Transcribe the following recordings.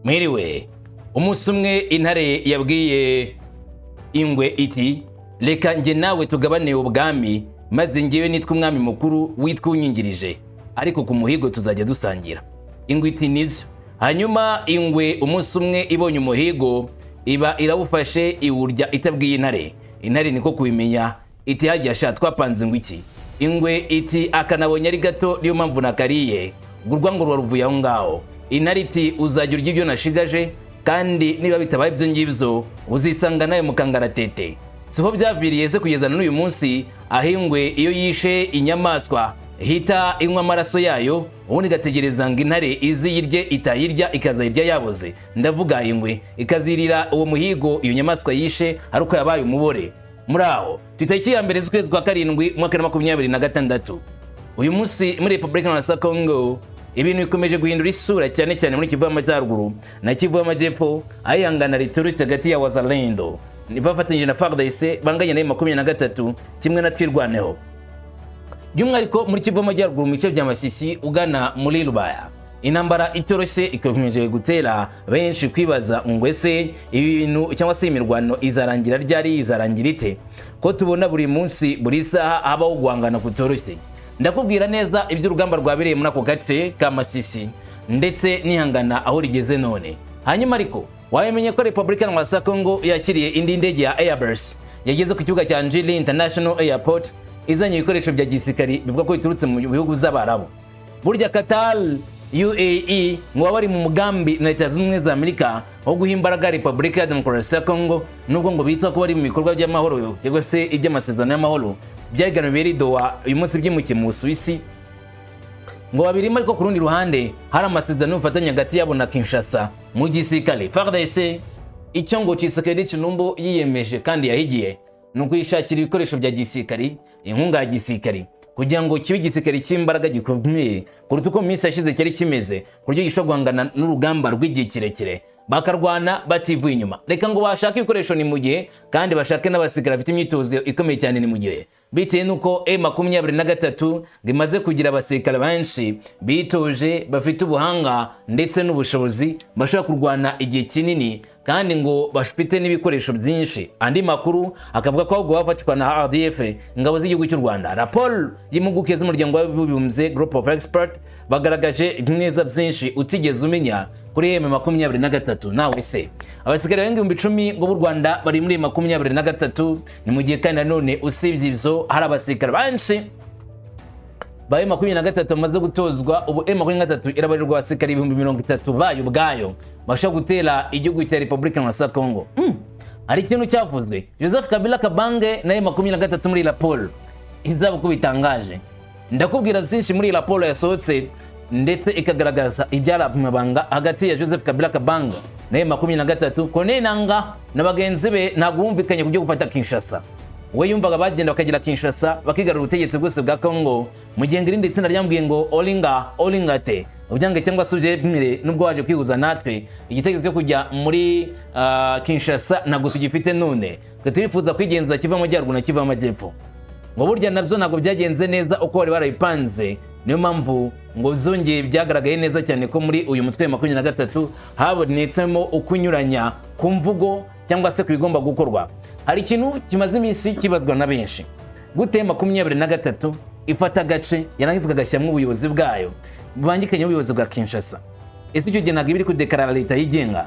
Mwiriwe. Umunsi umwe intare yabwiye ingwe iti: "Reka njye nawe tugabane ubwami, maze ngewe nitwe umwami mukuru, witwa unyungirije, ariko ku muhigo tuzajya dusangira." Ingwe iti: "Nibyo." Hanyuma ingwe umunsi umwe ibonye umuhigo, iba irawufashe, iwurya itabwiye intare. Intare niko kubimenya, iti: "Hagiye sha, twapanze ngo iki?" Ingwe iti: "Akanabonye ari gato, niyo mpamvu nakariye." Ubwo urwango ruba ruvuye aho ngaho. Intare iti: "Uzajya urya ibyo nashigaje, kandi niba bitabaye ibyo ngibyo uzisanga nawe mu kangaratete." Siho byaviriye se kugeza n'uyu munsi, aho ingwe iyo yishe inyamaswa ihita inywa amaraso yayo, ubundi igategereza ngo intare izi yirye, itayirya ikazayirya yaboze. Ndavuga ingwe ikazirira uwo muhigo, iyo nyamaswa yishe, ari uko yabaye umubore. Muri aho ku itariki ya 1 z'ukwezi kwa 7, umwaka wa 2026. Uyu munsi muri Repubulika ya Congo ibintu bikomeje guhindura isura, cyane cyane muri Kivu y'Amajyaruguru na Kivu y'Amajyepfo, aho ihangana riturutse hagati ya Wazalendo bafatanyije na FARDC banganye na 23 kimwe na Twirwaneho, by'umwihariko muri Kivu y'Amajyaruguru mu bice bya Masisi ugana muri Rubaya. Intambara itoroshye ikomeje gutera benshi kwibaza ngo: ese ibi bintu cyangwa se imirwano izarangira ryari, izarangira ite, ko tubona buri munsi, buri saha habaho guhangana kutoroshye? Ndakubwira neza iby'urugamba rwabereye muri ako gace ka Masisi ndetse n'ihangana aho rigeze none. Hanyuma ariko wamenye ko Repubulika ya Congo yakiriye indi ndege ya Airbus yageze ku kibuga cya Njili International Airport, izanye ibikoresho bya gisirikari bivuga ko biturutse mu bihugu by'Abarabu. Burya Qatar, UAE ngo bari mu mugambi na Leta Zunze Ubumwe za Amerika wo guha imbaraga Repubulika ya Demokarasi ya Congo, nubwo ngo bitwa ko bari mu bikorwa by'amahoro cyangwa se iby'amasezerano y'amahoro byaganiriwe bibera i Doha, uyu munsi byimukiye mu Busuwisi, ngo babirimo, ariko ku rundi ruhande hari amasezerano y'ubufatanye hagati yabo na Kinshasa mu gisirikare. FARDC, icyo ngo Tshisekedi Tshilombo yiyemeje kandi yahigiye ni ukuyishakira ibikoresho bya gisirikari, inkunga ya gisirikari, kugira ngo kibe igisirikare cy'imbaraga gikomeye kuruta uko mu minsi yashize cyari kimeze, ku buryo gishobora guhangana n'urugamba rw'igihe kirekire, bakarwana bativuye inyuma. Reka ngo bashake ibikoresho, ni mu gihe kandi bashake n'abasirikare bafite imyitozo ikomeye cyane. Ni mu gihe bitewe n'uko M23 ngo imaze kugira abasirikare benshi bitoje, bafite ubuhanga ndetse n'ubushobozi, bashobora kurwana igihe kinini, kandi ngo bafite n'ibikoresho byinshi. Andi makuru akavuga ko ahubwo bafatwa na RDF, ingabo z'igihugu cy'u Rwanda. Raporo y'impuguke z'Umuryango w'Abibumbye, Group of Experts, bagaragaje neza byinshi utigeze umenya kuri M23. Nawe se, abasirikare barenga 10,000 ngo b'u Rwanda bari muri 23. Ni mu gihe kandi nanone usibye ibyo hari abasirikare benshi ba M23 bamaze gutozwa. Ubu M23 irabarirwa abasirikare 30,000 bayo ubwayo bashobora gutera igihugu cya Repubulika ya Congo. Hari ikintu cyavuzwe, Joseph Kabila Kabange na M23 muri raporo izaba uko bitangaje. Ndakubwira byinshi muri raporo yasohotse, ndetse ikagaragaza ibyari amabanga hagati ya Joseph Kabila Kabange na M23. Corneille Nangaa na bagenzi be ntabwo bumvikanye ku byo gufata Kinshasa. We yumvaga bagenda bakagera Kinshasa, bakigarura ubutegetsi bwose bwa Congo, mu gihe irindi tsinda ryambwiye ngo olinga olinga te ubyange cyangwa se ubyemere, nubwo waje kwihuza natwe, igitekerezo cyo kujya muri Kinshasa ntabwo tugifite none, twe turifuza kwigenzura Kivu Amajyaruguru na Kivu Amajyepfo. Ngo burya nabyo ntabwo byagenze neza uko bari barabipanze. Niyo mpamvu ngo zongeye byagaragaye neza cyane ko muri uyu mutwe wa 23 habonetsemo ukunyuranya ku mvugo cyangwa se ku bigomba gukorwa. Hari ikintu kimaze iminsi kibazwa na benshi: gute 23 ifata agace, yarangiza ikagashyiramo ubuyobozi bwayo bubangikanye n'ubuyobozi bwa Kinshasa? Ese icyo gihe ntabwo iba iri kudekarara leta yigenga?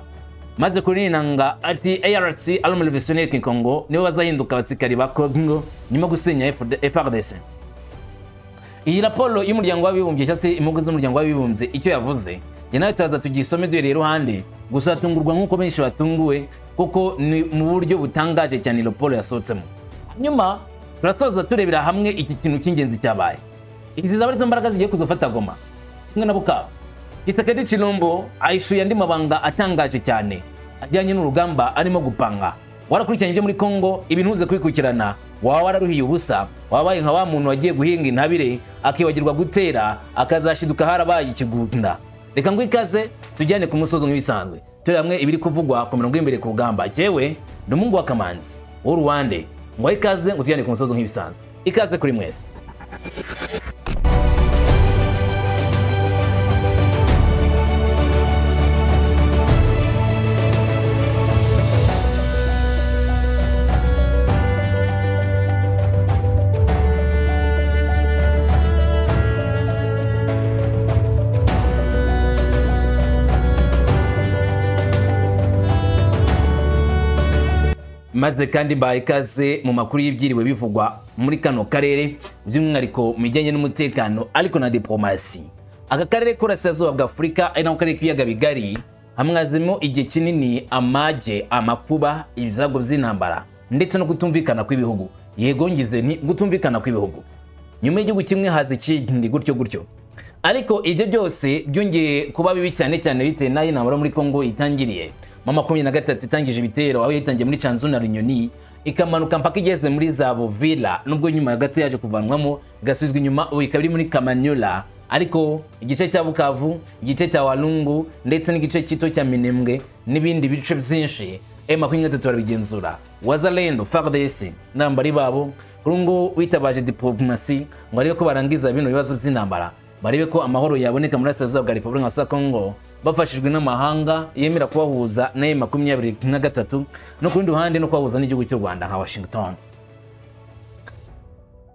Maze kuri Nangaa ati: "ARC, Armée Révolutionnaire Congo, nibo bazahinduka abasirikari ba Congo nyuma gusenya FARDC." Iyi raporo y'Umuryango w'Abibumbye cyangwa se impuguke z'Umuryango w'Abibumbye, icyo yavuze njye nawe turaza tugisome duhereye iruhande, gusa tungurwa nk'uko benshi batunguwe, kuko ni mu buryo butangaje cyane raporo yasohotsemo. Hanyuma turasoza turebera hamwe iki kintu cy'ingenzi cyabaye. Izi zaba ari zo mbaraga zigiye kuzafata Goma kimwe na Bukavu. Tshisekedi Tshilombo ahishuye andi mabanga atangaje cyane ajyanye n'urugamba arimo gupanga. Warakurikiranye ibyo muri Congo, ibintu uze kubikurikirana, waba wararuhiye ubusa, wabaye nka wa muntu wagiye guhinga intabire akibagirwa gutera, akazashiduka harabaye ikigunda. Reka ngo ikaze tujyane ku musozi nk'ibisanzwe, turi hamwe ibiri kuvugwa ku mirongo y'imbere ku rugamba. Jyewe ni umuhungu wa Kamanzi w'Uruwande, ngo ikaze ngo tujyane ku musozi nk'ibisanzwe. Ikaze kuri mwese. Maze kandi mbaye ikaze mu makuru y'ibyiriwe bivugwa muri kano karere, by'umwihariko mu bijyanye n'umutekano ariko na diplomasi. Aka karere k'Uburasirazuba bwa Afurika, ari nako karere k'ibiyaga bigari, hamwazemo igihe kinini amage, amakuba, ibyago by'intambara ndetse no kutumvikana kw'ibihugu. Yego, ngize nti gutumvikana kw'ibihugu, nyuma y'igihugu kimwe haza ikindi, gutyo gutyo. Ariko ibyo byose byongeye kuba bibi cyane cyane bitewe n'aho intambara muri Congo itangiriye. M23 itangije ibitero, aho yatangiye muri Canzu na Runyoni, ikamanuka mpaka igeze muri za Buvira, nubwo nyuma ya gato yaje kuvanwamo igasubizwa inyuma, ubu ikaba iri muri Kamanyola. Ariko igice cya Bukavu, igice cya Walungu ndetse n'igice gito cya Minembwe n'ibindi bice byinshi, M23 barabigenzura. Wazalendo, FARDC n'abambari babo kuri ubu witabaje diplomasi ngo barebe ko barangiza bino bibazo by'intambara, barebe ko amahoro yaboneka muri Burasirazuba bwa Repubulika ya Congo, bafashijwe n'amahanga yemera kubahuza na M23, no ku rundi ruhande no kubahuza n'igihugu cy'u Rwanda nka Washington.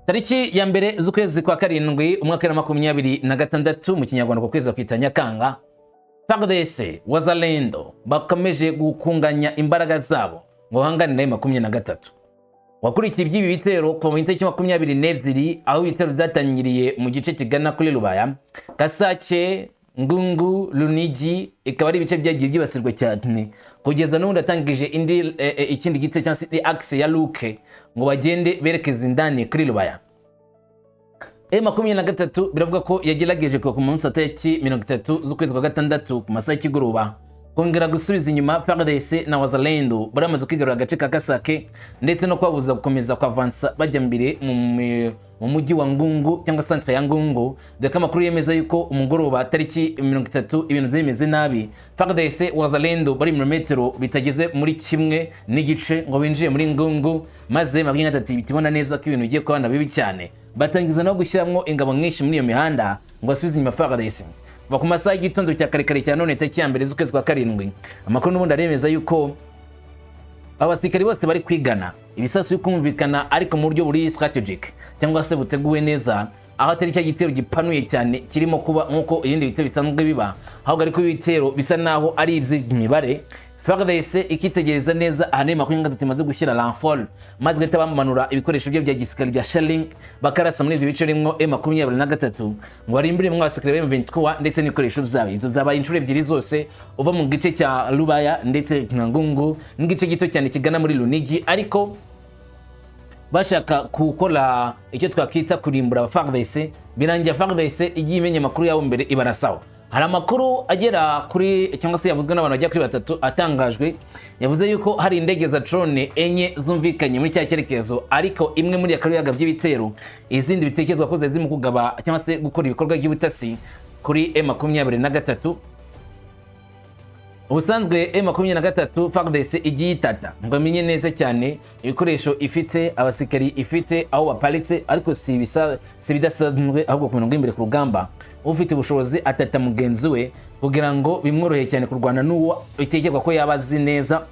Tariki ya 1 z'ukwezi kwa 7 umwaka wa 2026, mu Kinyarwanda ku kwezi kwita Nyakanga, FARDC, Wazalendo bakomeje gukunganya imbaraga zabo ngo bahangane na M23. Wakurikiye iby'ibi bitero kuva mu itariki 22, aho ibitero byatangiriye mu gice kigana kuri Rubaya, Kasake, Ngungu, Lunigi, ikaba ari ibice byagiye byibasirwa cyane, kugeza n'ubundi atangije indi ikindi gice cyangwa se axe ya Luke ngo bagende berekeza indani kuri Rubaya. M23 biravuga ko yagerageje kuva ku munsi wa tariki 30 z'ukwezi kwa 6 ku masaha y'ikigoroba kongera gusubiza inyuma FARDC na Wazalendo bari bamaze kwigarurira agace ka Kasake, ndetse no kubabuza gukomeza kwavansa bajya mbere mu mujyi wa Ngungu cyangwa centre ya Ngungu, dore ko amakuru yemeza yuko umugoroba tariki 30 ibintu byari bimeze nabi. FARDC, Wazalendo bari ibirometero bitageze muri 1.5 ngo binjiye muri Ngungu, maze 23 bitibona neza ko ibintu bigiye kubana bibi cyane, batangiza no gushyiramo ingabo nyinshi muri iyo mihanda ngo basubize inyuma FARDC. Kuva ku masaha y'igitondo cya kare kare cya none tariki ya 1 z'ukwezi kwa 7, amakuru n'ubundi aremeza yuko abasirikari bose bari kwigana ibisasu bikumvikana, ariko mu buryo buri strategic cyangwa se buteguwe neza, aho atari cya gitero gipanuye cyane kirimo kuba nk'uko ibindi bitero bisanzwe biba, ahubwo ariko ibitero bisa naho ari iby'imibare. FARDC ikitegereza neza ahantu 23 imaze gushyira renfort, maze igahita bamanura ibikoresho bye bya gisirikare bya shelling, bakarasa muri ibyo bice rimwo M23 ngo barimbure abasirikare ba M23 ndetse n'ibikoresho byabo. Ibyo byabaye inshuro ebyiri zose, uva mu gice cya Rubaya ndetse na Ngungu n'igice gito cyane kigana muri Lunigi, ariko bashaka gukora icyo twakita kurimbura FARDC. Birangira FARDC igiye imenya amakuru yabo mbere, ibarasaho. Hari amakuru agera kuri cyangwa se yavuzwe n'abantu bagera kuri batatu atangajwe, yavuze yuko hari indege za drone enye zumvikanye muri cya cyerekezo, ariko imwe muri akaba yagabye ibitero, izindi bitekerezwa ko zari zirimo kugaba cyangwa se gukora ibikorwa by'ubutasi kuri M23. Ubusanzwe M23, FARDC igiye itata ngo amenye neza cyane ibikoresho ifite, abasirikari ifite, aho baparitse, ariko si ibisa, si ibidasanzwe. Ahubwo ku mirongo y'imbere ku rugamba, ufite ubushobozi atata mugenzi we kugira ngo bimworoheye cyane kurwana n'uwo bitekerwa ko yaba azi neza.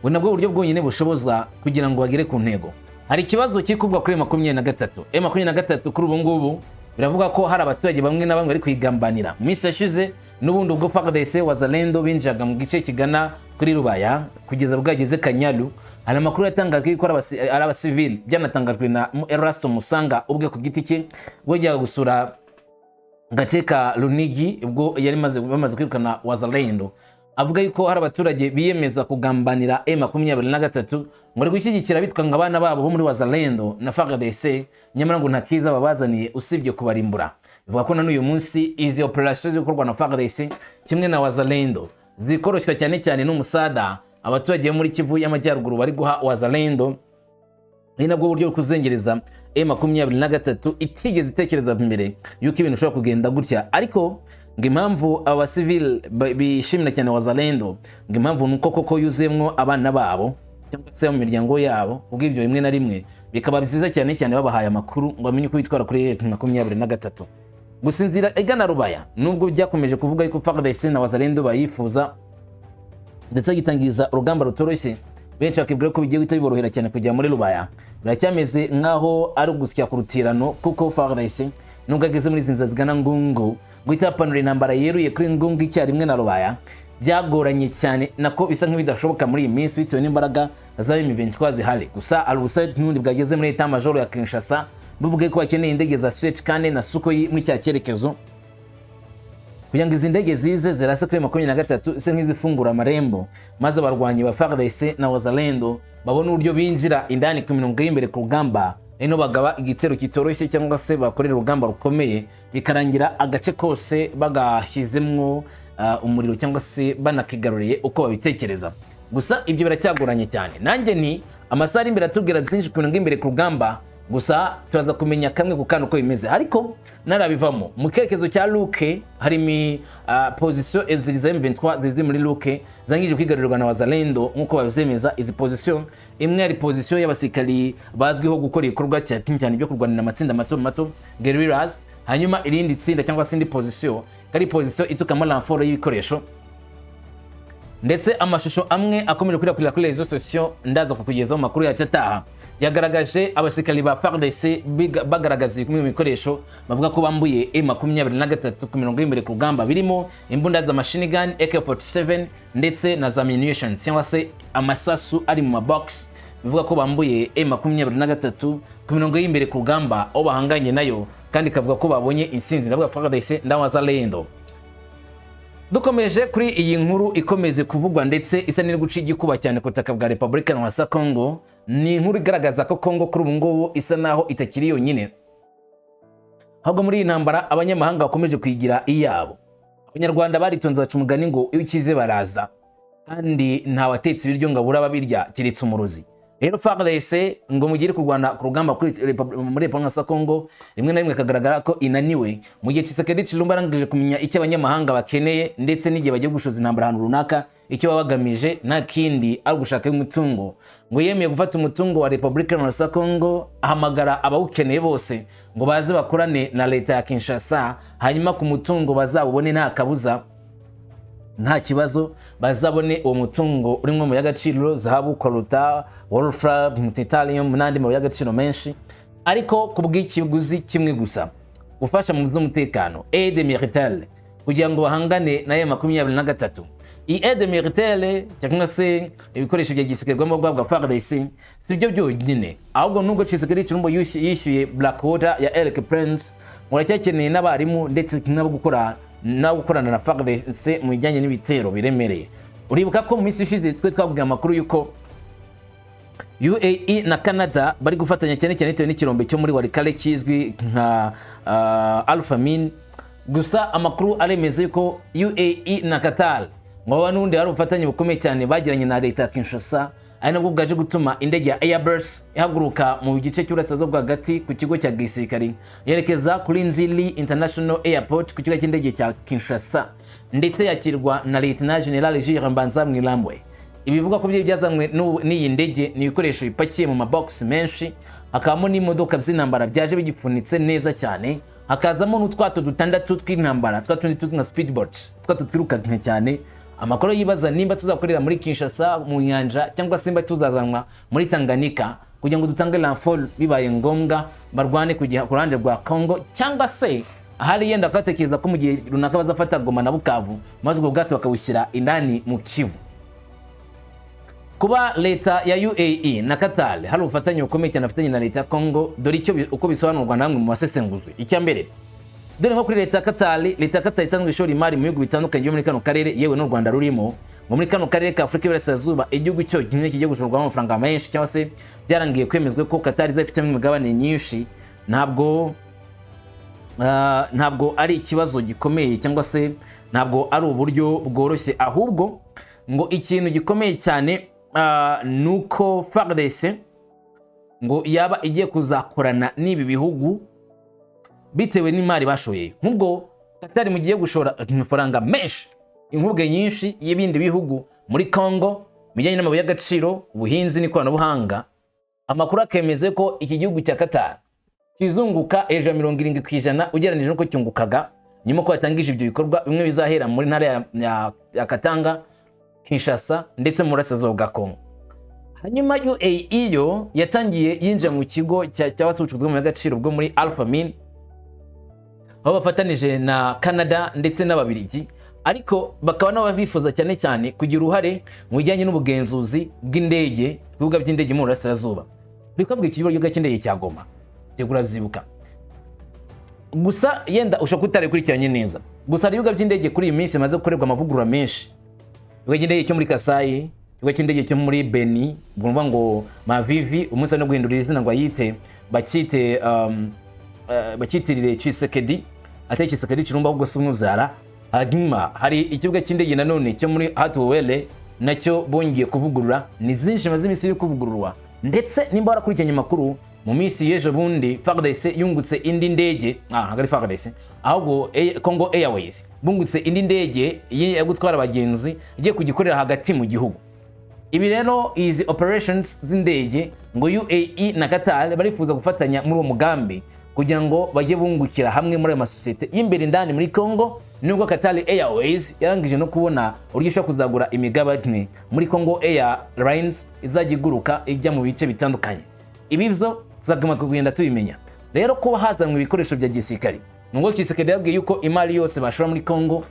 Ubu nabwo buryo bwonyine bushobozwa kugira ngo bagere ku ntego. Hari ikibazo kiri kuvugwa kuri 23. M23 kuri ubu ngubu biravuga ko hari abaturage bamwe na bamwe bari kuyigambanira. Mu minsi yashize n'ubundi, ubwo FARDC, Wazalendo binjiraga mu gice kigana kuri Rubaya kugeza bwageze Kanyaru, hari amakuru yatangajwe ko ari abasivili, byanatangajwe na Erasto Musanga ubwe ku giti cye ubwo yajyaga gusura gace ka Runigi, ubwo yari bamaze kwirukana Wazalendo, avuga yuko hari abaturage biyemeza kugambanira M23 ngo bari gushyigikira bitwa ngo abana babo bo muri Wazalendo na FARDC, nyamara ngo nta kiza babazaniye usibye kubarimbura. Bivuga ko na n'uyu munsi izi operation ziri gukorwa na FARDC kimwe na Wazalendo zikoroshywa cyane cyane n'umusada abaturage bo muri Kivu y'Amajyaruguru bari guha Wazalendo. Ni nabwo buryo bwo kuzengereza M23 itigeze itekereza mbere yuko ibintu bishobora kugenda gutya. Ariko ngo impamvu aba basivile bishimira cyane Wazalendo, ngo impamvu ni uko koko yuzuyemo abana babo cyangwa se mu miryango yabo. Kubw'ibyo, rimwe na rimwe bikaba byiza cyane cyane babahaye amakuru ngo bamenye uko bitwara kuri 23. Gusa inzira igana Rubaya, nubwo byakomeje kuvuga yuko FARDC na Wazalendo bayifuza ndetse bagitangiza urugamba rutoroshye, benshi bakibwira ko bigiye guhita biborohera cyane kujya muri Rubaya, biracyameze nk'aho ari ugusya ku rutirano, kuko FARDC nubwo ageze muri izi nzira zigana Ngungu, guhita bapanura intambara yeruye kuri Ngungu icyarimwe na Rubaya byagoranye cyane, nako bisa nk'ibidashoboka muri iyi minsi bitewe n'imbaraga. za M23 zihari. Gusa hari ubusabe n'ubundi bwageze muri état major ya Kinshasa, buvuga ko bakeneye indege za Suez 4 na Sukhoi muri cya cyerekezo, kugira ngo izi ndege zize zirase kuri 23, ise nk'izifungura amarembo, maze abarwanyi ba FARDC na Wazalendo babone uburyo binjira indani ku mirongo y'imbere ku rugamba, ino bagaba igitero kitoroshye cyangwa se bakorera urugamba rukomeye, bikarangira agace kose bagashyizemwo umuriro cyangwa se banakigaruriye uko babitekereza. Gusa ibyo biracyagoranye cyane. Nanjye ni amasaha ari imbere atubwira byinshi ku mirongo y'imbere ku rugamba. Gusa turaza kumenya kamwe ku kandi uko bimeze, ariko narabivamo mu cyerekezo cya Luke hari position ebyiri za M23 ziri muri Luke zangije kwigarurirwa na Wazalendo nk'uko babyemeza. Izi position, imwe ari position y'abasirikari bazwiho gukora ibikorwa cyane cyane byo kurwanira amatsinda mato mato, guerrillas, hanyuma irindi tsinda cyangwa se indi position kari position itukamo renfort y'ibikoresho. Ndetse amashusho amwe akomeje kwirakwira kuri réseaux sociaux, ndaza kukugezaho amakuru yacu ataha, yagaragaje abasirikari ba FARDC bagaragaza bimwe mu bikoresho bavuga ko bambuye M23 ku mirongo y'imbere ku rugamba, birimo imbunda za machine gun AK47 ndetse na za munitions cyangwa se amasasu ari mu mabox, bivuga ko bambuye M23 ku mirongo y'imbere ku rugamba aho bahanganye nayo, kandi ikavuga ko babonye intsinzi. Ndavuga FARDC na Wazalendo. Dukomeje kuri iyi nkuru ikomeze kuvugwa ndetse isa n'iri guca igikuba cyane ku butaka bwa Repubulika ya Congo, ni inkuru igaragaza ko Congo kuri ubu ngubu isa naho itakiri yonyine, ahubwo muri iyi ntambara abanyamahanga bakomeje kuyigira iyabo. Abanyarwanda baritonze baca umugani ngo iyo ukize baraza, kandi ntawatetse ibiryo ngo abure ababirya keretse umurozi. Rero FARDC ngo mugire kurwana ku rugamba muri Repubulika ya Congo, rimwe na rimwe kagaragara ko inaniwe, mu gihe Tshisekedi Tshilombo arangije kumenya icyo abanyamahanga bakeneye, ndetse n'igihe bagiye gushoza intambara ahantu runaka, icyo baba bagamije nta kindi ari ugushaka umutungo. Ngo yemeye gufata umutungo wa Repubulika ya Congo, ahamagara abawukeneye bose ngo baze bakorane na leta ya Kinshasa, hanyuma ku mutungo bazawubone nta kabuza, nta kibazo, bazabone uwo mutungo urimo mu y'agaciro: zahabu, coltan, wolfram, titanium n'andi mabuye y'agaciro menshi, ariko ku bw'ikiguzi kimwe gusa: gufasha mu by'umutekano, aide militaire, kugira ngo bahangane na M23. Iyi aide militaire cyangwa se ibikoresho bya gisirikare bwa bwa FARDC si byo byonyine, ahubwo nubwo Tshisekedi Tshilombo yishyuye Blackwater ya Erik Prince, muracyakeneye n'abarimu ndetse n'abo gukora no gukorana na FARDC mu bijyanye n'ibitero biremereye. Uribuka ko mu minsi ishize twe twabwiye amakuru y'uko UAE na Canada bari gufatanya cyane cyane bitewe n'ikirombe cyo muri Walikale kizwi nka Alpha Mine. Gusa amakuru aremeza yuko UAE na Qatar ngo baba n'ubundi hari ubufatanye bukomeye cyane bagiranye na leta ya Kinshasa, ari nabwo bwaje gutuma indege ya Airbus ihaguruka mu gice cy'uburasirazuba bwo hagati ku kigo cya gisirikari, yerekeza kuri Ndjili International Airport ku kigo cy'indege cya Kinshasa, ndetse yakirwa na Lieutenant General Jules Mbanza Mwilambwe. Ibivuga ko byari byazanywe n'iyi ndege ni ibikoresho bipakiye mu mabox menshi, hakabamo n'imodoka z'intambara byaje bigifunitse neza cyane, hakazamo n'utwato dutandatu tw'intambara, twa tundi tuzwi nka speedboats, twato twirukanka cyane. Amakuru yibaza nimba tuzakorera muri Kinshasa mu nyanja cyangwa se nimba tuzazanwa muri Tanganyika kugira ngo dutange renfort bibaye ngombwa, barwane ku ruhande rwa Congo, cyangwa se ahari yenda bakatekereza ko mu gihe runaka bazafata Goma na Bukavu, maze ubwo bwato bakabushyira indani mu Kivu. Kuba leta ya UAE na Qatar hari ubufatanye bukomeye cyane bafitanye na leta ya Congo, dore icyo uko bisobanurwa na bamwe mu basesenguzi. Icya mbere, dore nko kuri leta ya Qatar, leta ya Qatar isanzwe ishora imari mu bihugu bitandukanye byo muri kano karere, yewe n'u Rwanda rurimo. Ngo muri kano karere ka Afurika y'Iburasirazuba, igihugu cyonyine kigiye gushorwamo amafaranga menshi, cyangwa se byarangiye kwemezwa ko Qatar izaba ifitemo imigabane nyinshi, ntabwo ari ikibazo gikomeye cyangwa se ntabwo ari uburyo bworoshye, ahubwo ngo ikintu gikomeye cyane ni uko FARDC ngo yaba igiye kuzakorana n'ibi bihugu bitewe n'imari bashoye. Nk'ubwo Qatar mugiye gushora amafaranga menshi, inkubwe nyinshi y'ibindi bihugu muri Congo mu bijyanye n'amabuye y'agaciro, ubuhinzi n'ikoranabuhanga, amakuru akemeza ko iki gihugu cya Qatar kizunguka hejuru ya 70% ugereranyije n'uko cyungukaga nyuma ko batangije ibyo bikorwa bimwe bizahera muri ntara ya Katanga, Kinshasa ndetse mu burasirazuba bwa Congo. Hanyuma UAE yo yatangiye yinjira mu kigo cyangwa se ubucukuzi bw'amabuye y'agaciro bwo muri Alpha Mine, aho bafatanije na Canada ndetse n'Ababiligi. Ariko bakaba nabo bifuza cyane cyane kugira uruhare mu bijyanye n'ubugenzuzi bw'indege, ibibuga by'indege mu burasirazuba. Uri kuvuga ikibuga cy'indege cya Goma, yego, urabyibuka. Gusa yenda ushobora kuba utarabikurikiranye neza. Gusa hari ibibuga by'indege kuri iyi minsi bimaze gukorerwa amavugurura menshi: ikibuga cy'indege cyo muri Kasayi, ikibuga cy'indege cyo muri Beni, ubwo nuvuga ngo Mavivi, umunsi no guhindura izina ngo ayite bacyite bacyitirire Tshisekedi, atari Tshisekedi Tshilombo ahubwo si umwubyara. Hanyuma hari ikibuga cy'indege nanone cyo muri Haut-Uele, nacyo bongeye kuvugurura. Ni zinshi bimaze iminsi biri kuvugururwa. Ndetse nimba warakurikiranye amakuru mu minsi y'ejo bundi, FARDC yungutse indi ndege, ntabwo ari FARDC ahubwo Congo Airways bungutse indi ndege yo gutwara abagenzi igiye kugikorera hagati mu gihugu. Ibi rero, izi operations z'indege, ngo UAE na Qatar barifuza gufatanya muri uwo mugambi kugira ngo bajye bungukira hamwe muri ayo masosiyete y'imbere indani muri Congo, nubwo Qatar Airways yarangije no kubona uburyo ishobora kuzagura imigabane muri Congo Airlines izajya iguruka ijya mu bice bitandukanye. Ibi byo tuzaguma kugenda tubimenya. Rero kuba hazanwa ibikoresho bya gisirikare, nubwo Tshisekedi yabwiye yuko imari yose bashora muri Congo,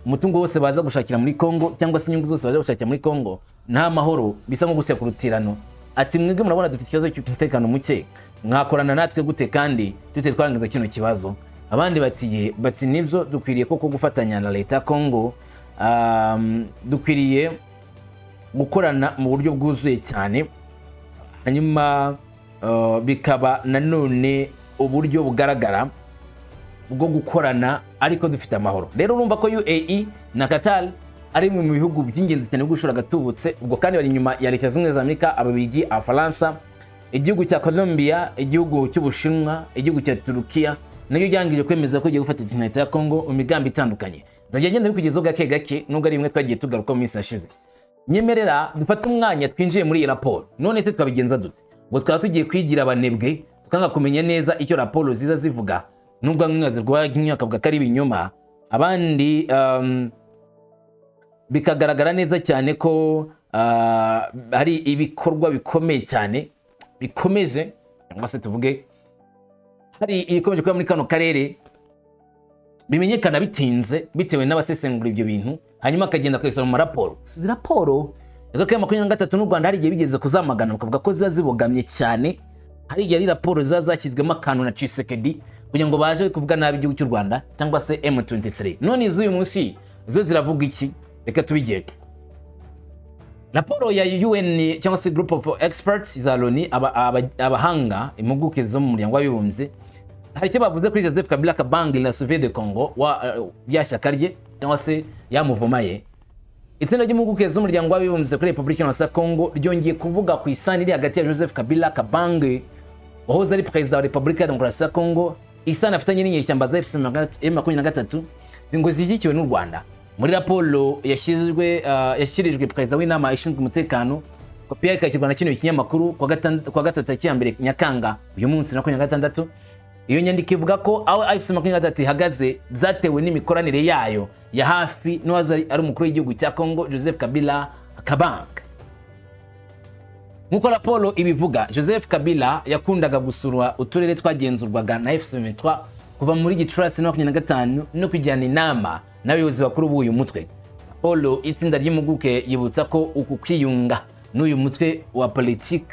umutungo wose baza gushakira muri Congo, cyangwa se inyungu zose baza gushakira muri Congo, nta mahoro, bisa nko gusya ku rutirano. Ati: "Mwebwe murabona dufite ikibazo cy'umutekano muke, mwakorana natwe gute kandi tute twarangiza kino kibazo?" Abandi bati bati: "Nibyo, dukwiriye koko gufatanya na leta ya Congo, dukwiriye gukorana mu buryo bwuzuye cyane, hanyuma bikaba nanone uburyo bugaragara bwo gukorana ariko dufite amahoro." Rero urumva ko UAE na Qatar ari bimwe mu bihugu by'ingenzi cyane byo gushora agatubutse. Ubwo kandi bari inyuma ya Leta Zunze Ubumwe za Amerika, Ababiligi, Abafaransa, igihugu cya Colombia, igihugu cy'Ubushinwa, igihugu cya Turukiya nabyo byangije kwemeza ko igiye gufata leta ya Congo mu migambi itandukanye. Nzajya ngenda bikugezaho gake gake, nubwo ari bimwe twagiye tugaruka mu minsi yashize. Nyemerera dufate umwanya twinjiye muri iyi raporo. None se twabigenza dute? Ngo twaba tugiye kwigira abanebwe, tukanga kumenya neza icyo raporo ziza zivuga, nubwo bamwe zirwanya bakavuga ko ari ibinyoma, abandi bikagaragara neza cyane ko hari ibikorwa bikomeye cyane bikomeje, cyangwa se tuvuge hari ibikomeje kuba muri kano karere bimenyekana bitinze bitewe n'abasesengura ibyo bintu, hanyuma akagenda akabisoma mu maraporo. Izi raporo rero ko 23 n'u Rwanda hari igihe bigeze kuzamagana, bakavuga ko ziba zibogamye cyane. Hari igihe ari raporo ziba zashyizwemo akantu na Tshisekedi kugira ngo baje kuvuga nabi igihugu cy'u Rwanda cyangwa se M23. None iz'uyu munsi zo ziravuga iki? Reka tubigege. Raporo ya UN cyangwa se Group of Experts za Loni, abahanga, impuguke zo mu Muryango w'Abibumbye, hari icyo bavuze kuri Joseph Kabila Kabange na Sauve de Congo wa rya shyaka rye cyangwa se ya mouvement ye. Itsinda ry'impuguke z'Umuryango w'Abibumbye kuri Repubulika ya Congo ryongeye kuvuga ku isano iri hagati ya Joseph Kabila Kabange, wahoze ari perezida wa Repubulika ya Demokarasi ya Congo, isano afitanye n'inyeshyamba za AFC 23 ngo zishyigikiwe n'u Rwanda. Muri raporo yashyikirijwe perezida w'inama ishinzwe umutekano, kopi yayo ikakirwa na kino kinyamakuru kwa gatatu tariki ya 1 Nyakanga uyu munsi na 26, iyo nyandiko ivuga ko aho AFC 23 ihagaze byatewe n'imikoranire yayo ya hafi n'uwahoze ari umukuru w'igihugu cya Congo, Joseph Kabila Kabange. Nk'uko raporo ibivuga, Joseph Kabila yakundaga gusura uturere twagenzurwaga na AFC 23 kuva muri Gicurasi 25 no kujyana inama n'abayobozi bakuru b'uyu mutwe. Raporo itsinda ry'impuguke yibutsa ko uku kwiyunga n'uyu mutwe wa politiki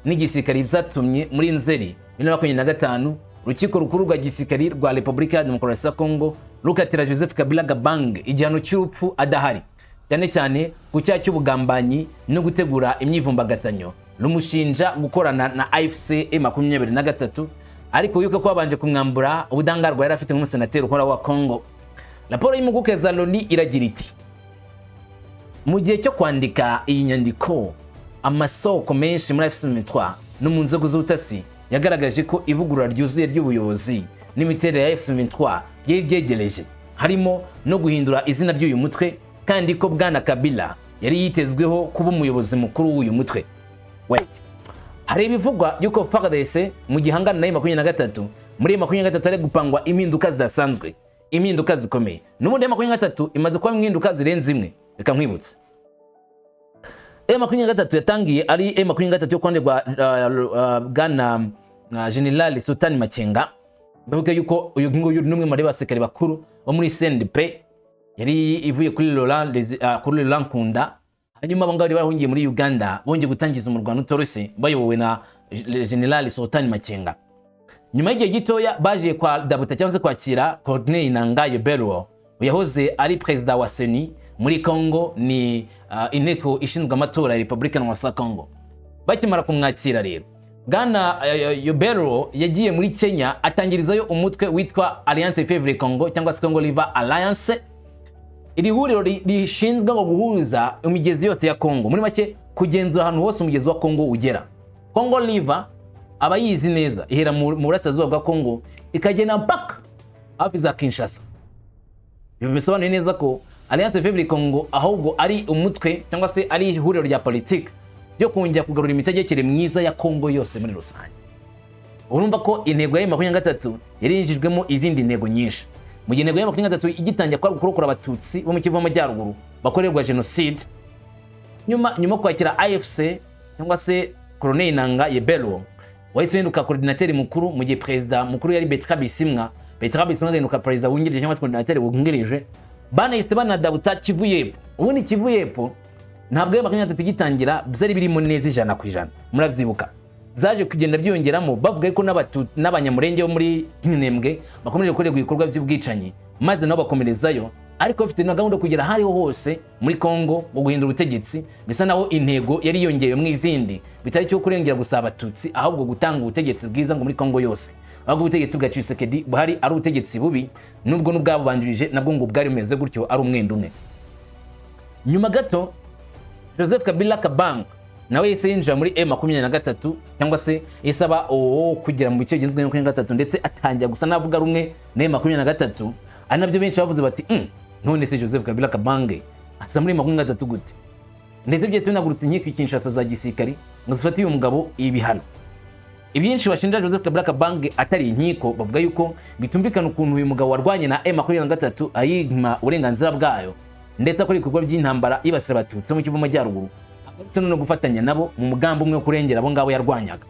n'igisirikari byatumye muri Nzeri 2025 Urukiko Rukuru rwa Gisirikari rwa Repubulika ya Demokarasi ya Kongo rukatira Joseph Kabila Kabange igihano cy'urupfu adahari, cyane cyane ku cyaha cy'ubugambanyi no gutegura imyivumbagatanyo, rumushinja gukorana na AFC 23, ariko yuko ko babanje kumwambura ubudahangarwa yari afite nk'umusenateri ukora wa Congo. Raporo y'impuguke za Loni iragira iti: "Mu gihe cyo kwandika iyi nyandiko, amasoko menshi muri AFC 23 no mu nzego z'ubutasi yagaragaje ko ivugurura ryuzuye ry'ubuyobozi n'imiterere ya AFC 23 ryari ryegereje, harimo no guhindura izina ry'uyu mutwe, kandi ko Bwana Kabila yari yitezweho kuba umuyobozi mukuru w'uyu mutwe." Wait, hari ibivugwa yuko FARDC mu gihangano na 23, muri 23 hari gupangwa impinduka zidasanzwe, impinduka zikomeye. N'ubundi 23 imaze kuba impinduka zirenze imwe. Reka nkwibutse, 23 yatangiye ari 23 yo kwande rwa Bwana General Sultan Makenga. Ndavuga yuko uyu nguyu ni umwe muri basirikare bakuru bo muri CNDP. Yari ivuye kuri Laurent Nkunda. Hanyuma abo ngabo bari barahungiye muri Uganda, bongeye gutangiza umurwano utoroshye bayobowe na General Sultan Makenga. Nyuma y'igihe gitoya baje kwa dabuta cyangwa se kwakira Corneille Nangaa Yobeluo, yahoze ari perezida wa CENI muri Congo, ni inteko ishinzwe amatora ya Repubulika ya Congo. Bakimara kumwakira rero, bwana Yobeluo yagiye muri Kenya, atangirizayo umutwe witwa Alliance Fleuve Congo cyangwa se Congo River Alliance. Iri huriro rishinzwe ngo guhuza imigezi yose ya Congo, muri make kugenzura ahantu hose umugezi wa Congo ugera. Congo River, abayizi neza, ihera mu burasirazuba bwa Congo ikagenda mpaka hafi za Kinshasa. Ibi bisobanuye neza ko Alliance Fleuve Congo ahubwo ari umutwe cyangwa se ari ihuriro rya politiki ryo kongera kugarura imitegekere myiza ya Congo yose muri rusange. Urumva ko intego ya 23 yari yinjijwemo izindi ntego nyinshi. Mu gihe intego ya 23 igitangira kwari kurokora Abatutsi bo mu Kivu y'Amajyaruguru bakorerwa jenoside, nyuma yo kwakira AFC cyangwa se Corneille Nangaa Yobeluo wahise uhinduka coordinateur mukuru, mu gihe perezida mukuru yari Bertrand Bisimwa. Bertrand Bisimwa agahinduka perezida wungirije cyangwa se coordinateur wungirije. Banahise banadabuta Kivu y'Epfo. Ubundi Kivu y'Epfo ntabwo iyo 23 igitangira byari birimo neza 100%. Murabyibuka, zaje kugenda byiyongeramo, bavuga ko n'Abanyamurenge bo muri Minembwe bakomeje gukorerwa ibikorwa by'ubwicanyi, maze nabo bakomerezayo, ariko bafite na gahunda yo kugera aho ariho hose muri Congo mu guhindura ubutegetsi. Bisa naho intego yari yongeyemo izindi, bitari cyo kurengera gusa Abatutsi, ahubwo gutanga ubutegetsi bwiza ngo muri Congo yose, ahubwo ubutegetsi bwa Tshisekedi buhari ari ubutegetsi bubi, nubwo n'ubwabubanjirije nabwo ngo bwari bumeze gutyo, ari umwenda umwe. Nyuma gato Joseph Kabila Kabange nawe yahise yinjira muri M23, cyangwa se yahise aba uwo kugera mu bice bigenzwe na 23, ndetse atangira gusa n'avuga rumwe na M23, ari nabyo benshi bavuze bati: None se Joseph Kabila Kabange asa muri 23 gute?" Ndetse byahise binagurutse inkiko i Kinshasa za gisirikari ngo zifate uyu mugabo ibihano. Ibyinshi bashinja Joseph Kabila Kabange atari inkiko, bavuga yuko bitumvikana ukuntu uyu mugabo warwanye na M23 ayima uburenganzira bwayo, ndetse akora ibikorwa by'intambara yibasira Abatutsi mu Kivu Majyaruguru, agarutse no gufatanya nabo mu mugambi umwe wo kurengera abo ngabo yarwanyaga.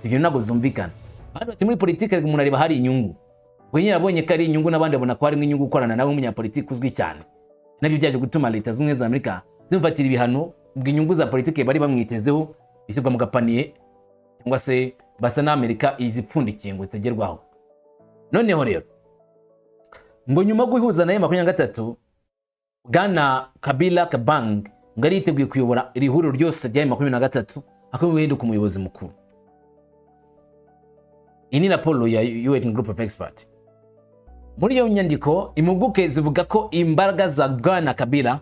Ibyo ntabwo byumvikana. Abandi bati: "Muri politiki umuntu areba hari inyungu." We nyine yabonye ko ari inyungu, n'abandi babona ko harimo inyungu gukorana nawe nk'umunyapolitiki uzwi cyane. Nabyo byaje gutuma Leta Zunze Ubumwe za Amerika zimufatira ibihano, ubwo inyungu za politiki bari bamwitezeho ishyirwa mu gapaniye, cyangwa se basa n'Amerika izipfundikiye ngo zitagerwaho. Noneho rero ngo nyuma yo guhuza na 23, bwana Kabila Kabange ngo yari yiteguye kuyobora iri huriro ryose rya 23, akaba guhinduka umuyobozi mukuru. Iyi ni raporo ya UN Group of Experts. Muri iyo nyandiko, impuguke zivuga ko imbaraga za bwana Kabila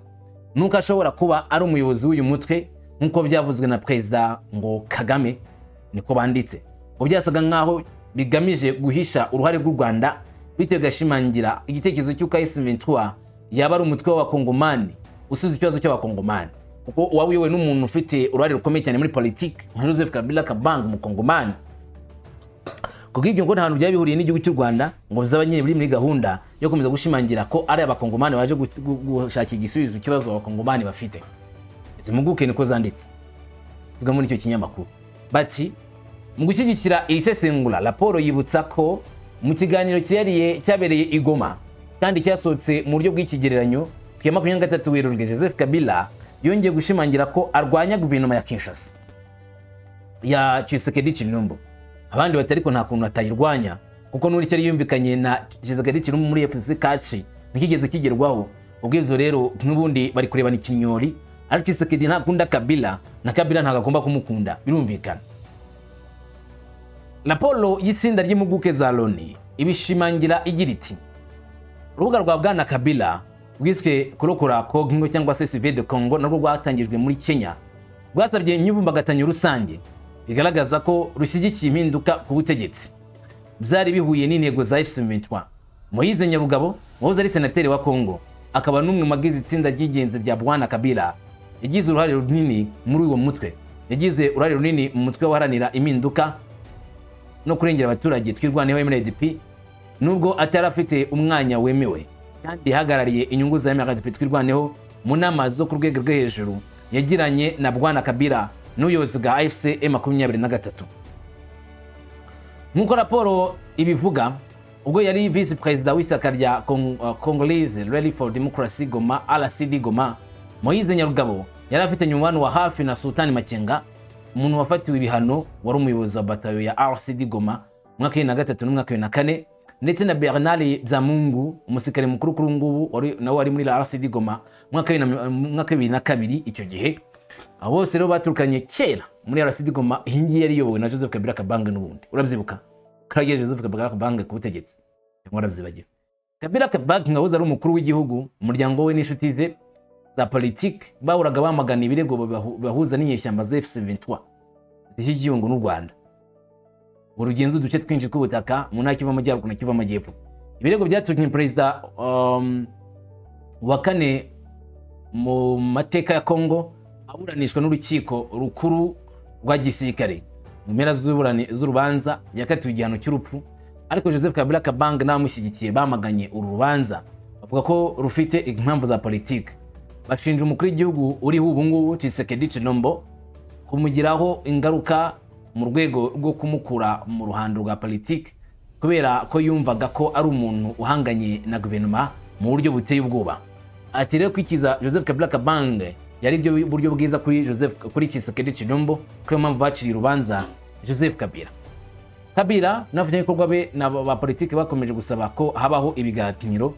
nuko ashobora kuba ari umuyobozi w'uyu mutwe, nk'uko byavuzwe na perezida ngo Kagame, niko banditse, ngo byasaga nk'aho bigamije guhisha uruhare rw'u Rwanda, bityo bigashimangira igitekerezo cy'uko M23 yaba ari umutwe w'Abakongomani usubiza ikibazo cy'Abakongomani, kuko uwaba uyobowe n'umuntu ufite uruhare rukomeye cyane muri politiki nka Joseph Kabila Kabange, Umukongomani. Kubw'ibyo ngo nta hantu byaba bihuriye n'igihugu cy'u Rwanda, ngo bizaba nyine biri muri gahunda yo gukomeza gushimangira ko ari Abakongomani baje gushakira igisubizo ikibazo Abakongomani bafite. Izi mpuguke niko zanditse, tuvuga muri icyo kinyamakuru bati: "Mu gushyigikira iri sesengura, raporo yibutsa ko mu kiganiro cyihariye cyabereye i Goma kandi cyasohotse mu buryo bw'ikigereranyo ku ya 23 Werurwe, Joseph Kabila yongeye gushimangira ko arwanya guverinoma ya Kinshasa ya Tshisekedi Tshilombo." Abandi bati: "Ariko nta kuntu atayirwanya, kuko n'uri cyari yumvikanye na Tshisekedi Tshilombo muri FCC CACH ntikigeze kigerwaho." Ubwo ibyo rero n'ubundi bari kurebana ikinyori, ariko Tshisekedi ntakunda Kabila na Kabila ntabwo agomba kumukunda, birumvikana. Raporo y'itsinda ry'impuguke za Loni ibishimangira igira iti: "Urubuga rwa bwana Kabila rwiswe Kurokora Kongo cyangwa se Sauver le Congo, narwo rwatangijwe muri Kenya, rwasabye imyivumbagatanyo rusange bigaragaza ko rushyigikiye impinduka ku butegetsi. Byari bihuye n'intego za AFC/M23." Moise Nyarugabo, wahoze ari senateri wa Congo akaba n'umwe mu bagize itsinda ry'ingenzi rya bwana Kabila, yagize uruhare runini muri uwo mutwe. Yagize uruhare runini mu mutwe waharanira impinduka no kurengera abaturage Twirwaneho MRDP, nubwo atari afite umwanya wemewe, kandi ihagarariye inyungu za MRDP Twirwaneho mu nama zo ku rwego rwo hejuru yagiranye na bwana Kabila n'ubuyobozi bwa AFC M23. Nk'uko raporo ibivuga, Ubwo yari visi perezida w'ishyaka rya Congolese Rally for Democracy Goma, RCD Goma, Moise Nyarugabo yari afitanye umubano wa hafi na Sultani Makenga, umuntu wafatiwe ibihano wari umuyobozi wa batayo ya RCD Goma mu mwaka wa 2003 n'umwaka wa 2004, ndetse na Bernard Byamungu, umusirikare mukuru kuri ubu ngubu nawe wari muri RCD Goma mu mwaka wa 2002. Icyo gihe abo bose rero baturukanye kera muri RCD Goma. Iyi ngiyi yari iyobowe na Joseph Kabila Kabange n'ubundi. Urabyibuka karagiye Joseph Kabila Kabange ku butegetsi, cyangwa warabyibagiwe? Kabila Kabange wahoze ari umukuru w'igihugu, umuryango we n'inshuti ze za politiki bahuraga bamagana ibirego bibahuza n'inyeshyamba za AFC/M23 zishyigikiwe ngo n'u Rwanda, ngo rugenza uduce twinshi tw'ubutaka mu ntara Kivu Amajyaruguru na Kivu Amajyepfo. Ibirego byatumye perezida wa kane mu mateka ya Congo aburanishwa n'urukiko rukuru rwa gisirikare. Mu mpera z'urubanza yakatiwe igihano cy'urupfu, ariko Joseph Kabila Kabange n'abamushyigikiye bamaganye uru rubanza, bavuga ko rufite impamvu za politiki. Bashinja umukuru w'igihugu uriho ubu ngubu, Tshisekedi Tshilombo, kumugiraho ingaruka mu rwego rwo kumukura mu ruhando rwa politiki, kubera ko yumvaga ko ari umuntu uhanganye na guverinoma mu buryo buteye ubwoba. Ati rero kwikiza Joseph Kabila Kabange yari byo buryo bwiza kuri Joseph, kuri Tshisekedi Tshilombo, ko iyo mpamvu baciriye urubanza Joseph Kabila. Kabila n'abafatanyabikorwa be na ba politiki bakomeje gusaba ko habaho ibiganiro,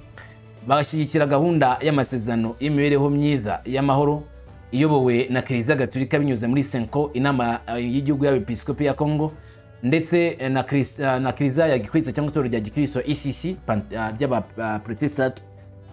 bagashyigikira gahunda y'amasezerano y'imibereho myiza y'amahoro iyobowe na Kiliziya Gatolika binyuze muri CENCO, inama y'igihugu y'abepiskopi ya Congo, ndetse na Kiliziya ya Gikristo cyangwa itorero rya Gikristo ECC ry'abaprotestant.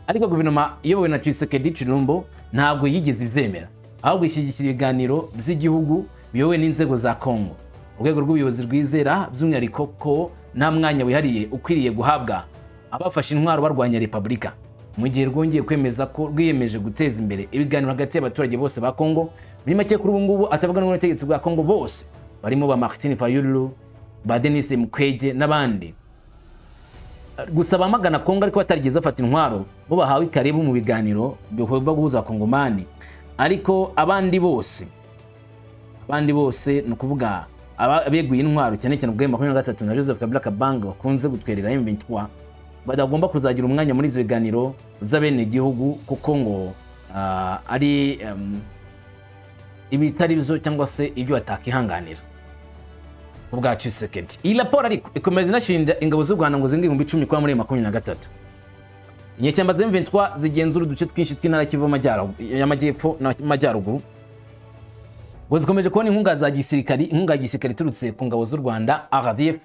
Ariko guverinoma iyobowe na Tshisekedi Tshilombo ntabwo yigeze ibyemera, ahubwo ishyigikira ibiganiro by'igihugu biyobowe n'inzego za Congo. Urwego rw'ubuyobozi rwizera by'umwihariko ko nta mwanya wihariye ukwiriye guhabwa abafashe intwaro barwanya repubulika, mu gihe rwongeye kwemeza ko rwiyemeje guteza imbere ibiganiro hagati y'abaturage bose ba Congo. Muri make, kuri ubu ngubu atavuga n'ubutegetsi bwa Congo bose, barimo ba Martin Fayulu, ba Denis Mukwege n'abandi, gusa bamagana Kongo ariko batarigeze bafata intwaro, bo bahawe karibu mu biganiro bikorwa guhuza Abakongomani. Ariko abandi bose, ni ukuvuga abeguye intwaro, cyane cyane ubwo 23 na Joseph Kabila Kabange bakunze gutwerera M23, badagomba kuzagira umwanya muri ibyo biganiro by'abenegihugu, kuko ngo ari ibitari byo cyangwa se ibyo batakihanganira ubwa Tshisekedi. Iyi raporo ariko ikomeza inashinja ingabo z'u Rwanda ngo zirenga 10,000 kuba muri 23. Inyeshyamba za M23 zigenzura uduce twinshi tw'intara Kivu y'Amajyepfo n'Amajyaruguru, ngo zikomeje kubona inkunga za gisirikari, inkunga ya gisirikari iturutse ku ngabo z'u Rwanda RDF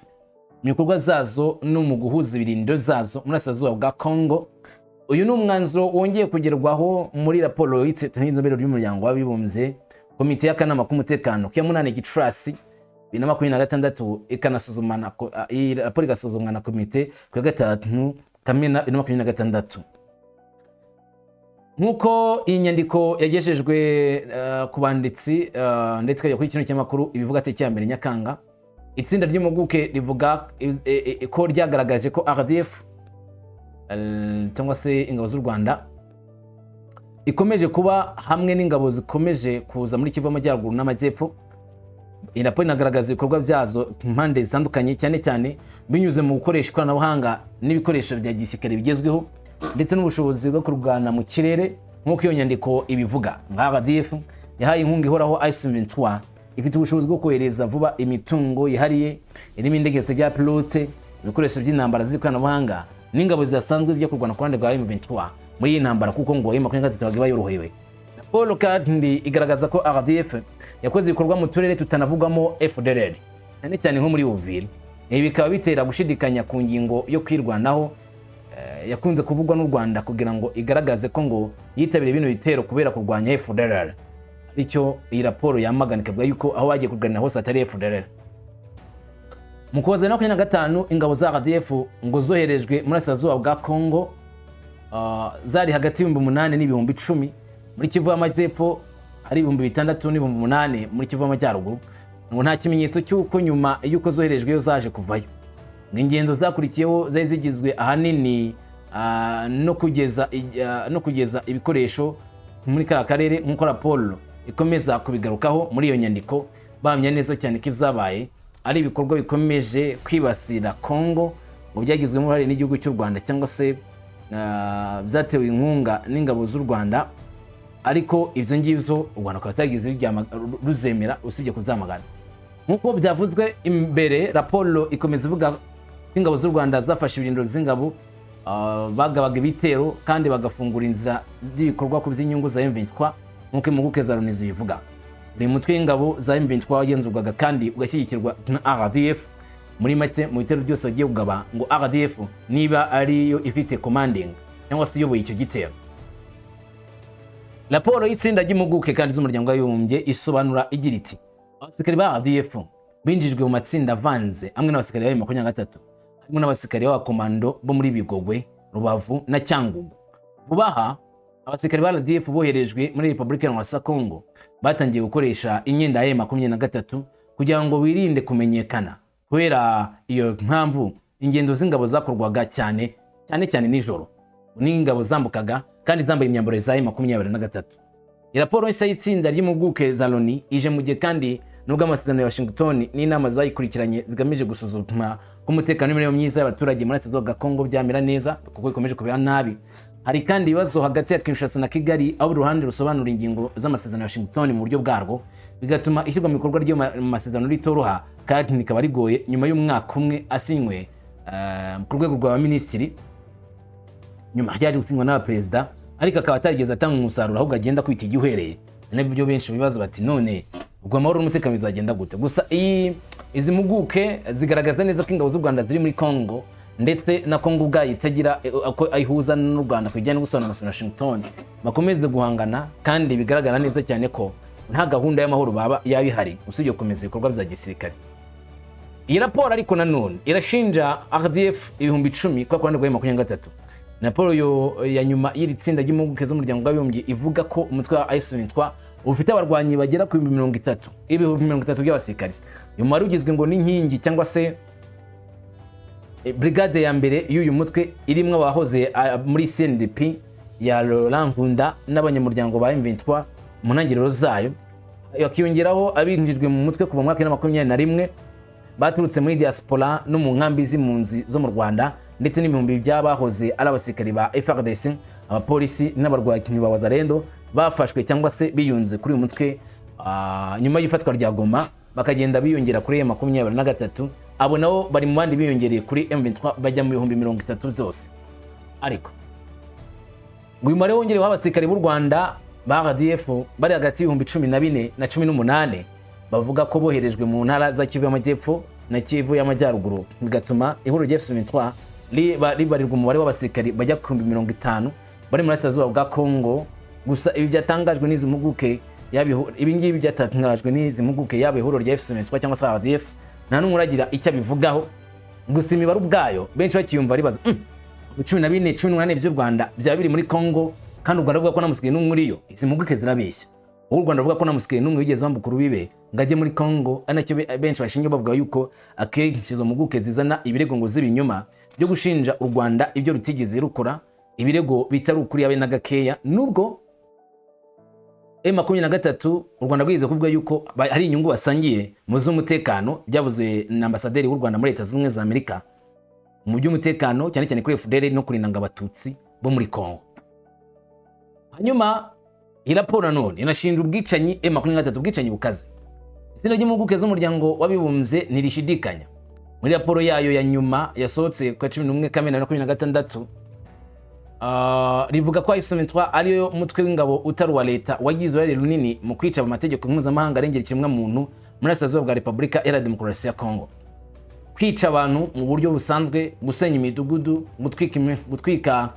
mu bikorwa zazo no mu guhuza ibirindiro zazo muri Burasirazuba bwa Congo. Uyu ni umwanzuro wongeye kugerwaho muri raporo y'inzobere ry'Umuryango w'Abibumbye, komite y'akanama k'umutekano ku ya 8 Gicurasi 2026, ikanasuzumana iyi raporo igasuzumwa na komite ku ya 5 Kamena 2026. Nk'uko iyi nyandiko yagejejwe ku banditsi ndetse ikajya kuri kino kinyamakuru ibivuga tariki ya 1 Nyakanga, itsinda ry'impuguke rivuga ko ryagaragaje ko RDF, cyangwa se ingabo z'u Rwanda, ikomeje kuba hamwe n'ingabo zikomeje kuza muri Kivu Amajyaruguru n'Amajyepfo. Iyi raporo inagaragaza ibikorwa byazo ku mpande zitandukanye, cyane cyane binyuze mu gukoresha ikoranabuhanga n'ibikoresho bya gisirikare bigezweho, ndetse n'ubushobozi bwo kurwana mu kirere. Nk'uko iyo nyandiko ibivuga, nka RDF yahaye inkunga ihoraho AFC/M23, ifite ubushobozi bwo kohereza vuba imitungo yihariye irimo indege zitagira pilote, ibikoresho by'intambara z'ikoranabuhanga n'ingabo zidasanzwe zijya kurwana ku ruhande rwa M23 muri iyi ntambara, kuko ngo M23 iba yorohewe. Raporo kandi igaragaza ko RDF yakoze ibikorwa mu turere tutanavugwamo FDLR, cyane cyane nko muri Uvira. Ibi bikaba bitera gushidikanya ku ngingo yo kwirwanaho yakunze kuvugwa n'u Rwanda kugira ngo igaragaze ko ngo yitabiriye bino bitero kubera kurwanya FDLR. Bityo iyi raporo yamagana, ikavuga yuko aho bagiye kurwanira hose atari FDLR. Mu Kuboza 2025, ingabo za RDF ngo zoherejwe muri Burasirazuba bwa Congo zari hagati y'8,000 n'10,000 muri Kivu y'Amajyepfo, ari 6,000 n'8,000 muri Kivu y'Amajyaruguru. Ngo nta kimenyetso cy'uko nyuma y'uko zoherejweyo zaje kuvayo. Ngo ingendo zakurikiyeho zari zigizwe ahanini no kugeza ibikoresho muri kariya karere, nk'uko raporo ikomeza kubigarukaho. Muri iyo nyandiko bahamya neza cyane ko ibyabaye ari ibikorwa bikomeje kwibasira Congo. ngo byagizwemo uruhare n'igihugu cy'u Rwanda cyangwa se byatewe inkunga n'ingabo z'u Rwanda, ariko ibyo ngibyo u Rwanda rukaba rutagize ruzemera usibye kuzamagana. Nk'uko byavuzwe imbere, raporo ikomeza ivuga ko ingabo z'u Rwanda zafashe ibirindiro by'ingabo, bagabaga ibitero kandi bagafungura inzira z'ibikorwa ku by'inyungu za M23. Nk'uko impuguke za Loni zibivuga, buri mutwe w'ingabo za M23 wagenzurwaga kandi ugashyigikirwa na RDF. Muri make, mu bitero byose bagiye kugaba, ngo RDF niba ariyo ifite commanding cyangwa se iyoboye icyo gitero. Raporo y'itsinda ry'impuguke kandi z'Umuryango w'Abibumbye isobanura igira iti: "Abasirikare ba RDF binjijwe mu matsinda avanze amwe n'abasirikare ba 23, harimo n'abasirikare b'abakomando bo muri Bigogwe, Rubavu na Cyangugu. Vuba aha, abasirikare ba RDF boherejwe muri Repubulika ya Congo batangiye gukoresha imyenda ya 23 kugira ngo birinde kumenyekana. Kubera iyo mpamvu, ingendo z'ingabo zakorwaga cyane cyane cyane nijoro, n'ingabo zambukaga kandi zambaye imyambaro za 23." Iyi raporo nshya y'itsinda ry'impuguke za Loni ije mu gihe kandi nubwo amasezerano ya Washington n'inama zayikurikiranye zigamije gusuzuma ko umutekano n'imibereho myiza y'abaturage muri Burasirazuba bwa Congo byamera neza, kuko bikomeje kubera nabi, hari kandi ibibazo hagati ya Kinshasa na Kigali, aho buri ruhande rusobanura ingingo z'amasezerano ya Washington mu buryo bwarwo, bigatuma ishyirwa mu bikorwa ry'ayo masezerano ritoroha kandi rikaba rigoye nyuma y'umwaka umwe asinywe ku rwego rwa minisitiri. Nyuma ryaje gusinywa n'abaperezida, ariko akaba atarigeze atanga umusaruro, ahubwo agenda kwita igihereye. Nabyo benshi bibaza bati: "None ubwo amahoro n'umutekano bizagenda gute?" Gusa izi mpuguke zigaragaza neza ko ingabo z'u Rwanda ziri muri Congo, ndetse na Congo ubwayo itagira uko ayihuza n'u Rwanda ku bijyanye no gusobanura amasezerano ya Washington, bakomeze guhangana, kandi bigaragara neza cyane ko nta gahunda y'amahoro baba yaba ihari usibye gukomeza ibikorwa bya gisirikare. Iyi raporo ariko nanone irashinja RDF 10,000 kwa ruhande rwa 23. Raporo ya nyuma y'iri tsinda ry'impuguke z'Umuryango w'Abibumbye ivuga ko umutwe wa AFC/M23 ufite abarwanyi bagera ku 30,000, 30,000 by'abasirikare. Uyu mubare ugizwe ngo n'inkingi cyangwa se brigade ya mbere y'uyu mutwe, irimo abahoze muri CNDP ya Laurent Nkunda n'abanyamuryango ba M23 mu ntangiriro zayo, hakiyongeraho abinjijwe mu mutwe kuva mu mwaka wa 2021 baturutse muri diaspora no mu nkambi z'impunzi zo mu Rwanda, ndetse n'ibihumbi by'abahoze ari abasirikari ba FARDC, abapolisi n'abarwanyi ba Wazalendo bafashwe cyangwa se biyunze kuri uyu mutwe nyuma y'ifatwa rya Goma, bakagenda biyongera kuri 23. Abo nabo bari mu bandi biyongereye kuri M23, bajya mu 30,000 byose. Ariko ngo uyu mubare wongereweho abasirikari b'u Rwanda ba RDF bari hagati y'14,000 na 18, bavuga ko boherejwe mu ntara za Kivu y'Amajyepfo na Kivu y'Amajyaruguru, bigatuma ihuriro rya M23 ribarirwa umubare w'abasirikari bajya ku 50,000 bari mu burasirazuba bwa Congo. Gusa ibi byatangajwe n'izi mpuguke yaba ibi ngibi byatangajwe n'izi mpuguke, yaba ihuriro rya M23 cyangwa se RDF, nta n'umwe uragira icyo abivugaho. Gusa imibare ubwayo benshi bakiyumva ribaza 14, 18 by'u Rwanda byaba biri muri Congo, kandi u Rwanda ruvuga ko nta musirikare n'umwe uriyo. Izi mpuguke zirabeshya. Ubu u Rwanda ruvuga ko nta musirikare n'umwe wigeze wambuka urubibe ngo ajye muri Congo, ari nacyo benshi bashingiye bavuga yuko akenshi izo mpuguke zizana ibirego ngo z'ibinyoma byo gushinja u Rwanda ibyo rutigeze rukora, ibirego bitari ukuri yabe na gakeya. Nubwo M23 u Rwanda rwigeze kuvuga yuko hari inyungu basangiye mu z'umutekano, byavuzwe na ambasaderi w'u Rwanda muri Leta Zunze Ubumwe za Amerika, mu by'umutekano cyane cyane kuri FDLR no kurinda ngo Abatutsi bo muri Congo. Hanyuma iyi raporo nanone inashinja ubwicanyi M23, ubwicanyi bukaze. Itsinda ry'impuguke z'Umuryango w'Abibumbye ntirishidikanya. Muri raporo yayo ya nyuma yasohotse ku ya 11 Kamena 2026, rivuga ko AFC/M23 ariyo mutwe w'ingabo utari uwa leta wagize uruhare runini mu kwica amategeko mpuzamahanga arengera ikiremwamuntu muri Burasirazuba bwa Repubulika Iharanira Demokarasi ya Congo: kwica abantu mu buryo busanzwe, gusenya imidugudu, gutwika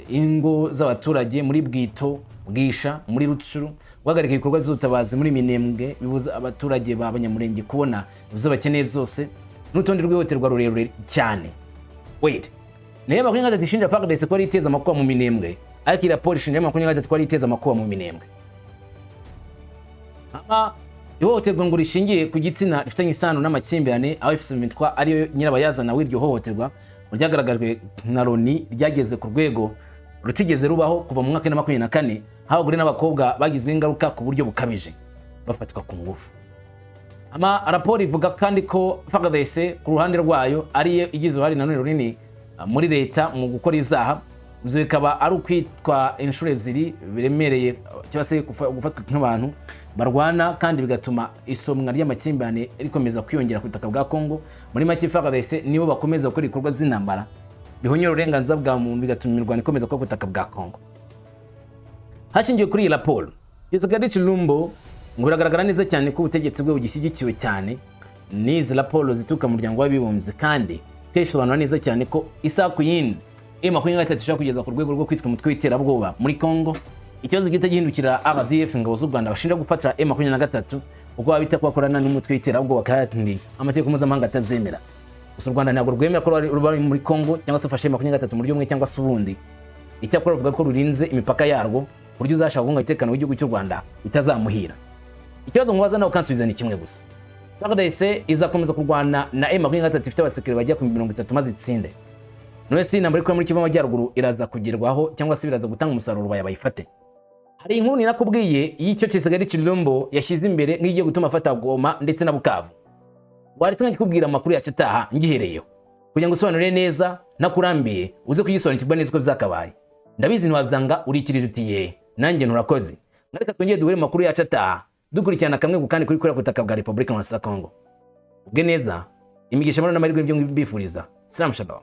ingo z'abaturage muri Bwito, Bwisha, muri Rutshuru, guhagarika ibikorwa by'ubutabazi muri Minembwe bibuza abaturage ba Banyamurenge kubona ibyo bakeneye byose, n'urutonde rw'ihohoterwa rurerure cyane. Wait, niyo 23 ishinja FARDC ko ari iteza amakuba mu Minembwe, ariko iyi raporo ishinja 23 ko ari iteza amakuba mu Minembwe. Ama ihohoterwa ngo rishingiye ku gitsina rifitanye isano n'amakimbirane, aho AFC/M23 ariyo nyirabayazana w'iryo hohoterwa, ngo ryagaragajwe na Loni ryageze ku rwego rutigeze rubaho kuva mu mwaka wa 24, aho abagore n'abakobwa bagizweho ingaruka ku buryo bukabije, bafatwa ku ngufu. Ama raporo ivuga kandi ko FARDC ku ruhande rwayo ariyo igize uruhare nanone runini muri leta mu gukora ibyaha. Ibyo bikaba ari ukwitwa inshuro ebyiri biremereye, cyangwa se gufatwa nk'abantu barwana, kandi bigatuma isomwa ry'amakimbirane rikomeza kwiyongera ku butaka bwa Congo. Muri make, FARDC nibo bakomeza gukora ibikorwa by'intambara bihonyora uburenganzira bwa muntu, bigatuma imirwano ikomeza kuba ku butaka bwa Congo. Hashingiwe kuri iyi raporo, Tshisekedi Tshilombo ngo biragaragara neza cyane ko ubutegetsi bwe bugishyigikiwe cyane n'izi raporo zituruka mu Muryango w'Abibumbye, kandi kenshi isobanura neza cyane ko isaha ku yindi M23 ishobora kugeza ku rwego rwo kwitwa umutwe w'iterabwoba muri Congo. Ikibazo gihita gihindukira RDF, ingabo z'u Rwanda bashinja gufata M23, kuko baba bita ko bakorana n'umutwe w'iterabwoba kandi amategeko mpuzamahanga atabyemera. Gusa u Rwanda ntabwo rwemera ko ruba muri Congo cyangwa se ufashe M23 mu buryo bumwe cyangwa se ubundi. Icyakora ruvuga ko rurinze imipaka yarwo, ku buryo uzashaka guhungabanya umutekano w'igihugu cy'u Rwanda bitazamuhira. Ikibazo nkubaza nawe ukansubiza ni kimwe gusa: FARDC izakomeza kurwana na M23 ifite abasirikare bajya ku 30 maze itsinde? None se intambara iri muri Kivu Amajyaruguru iraza kugerwaho, cyangwa se biraza gutanga umusaruro baya bayifate? Hari inkuru ninakubwiye y'icyo Tshisekedi Tshilombo yashyize imbere nk'igiye gutuma afata Goma ndetse na Bukavu. Waretse nkakikubwira amakuru yacu ataha ngihereyeho, kugira ngo usobanure neza nakurambiye, uze kugisobanukirwa neza uko byakabaye. Ndabizi ntiwabyanga, urikirije uti ye nanjye nturakoze. Reka twongere duhure mu makuru yacu ataha, dukurikirana kamwe ku kandi kuri ku butaka bwa Repubulika ya Congo. Ubwe neza, imigisha, amahoro n'amahirwe byo mbifuriza. Salam, shalom.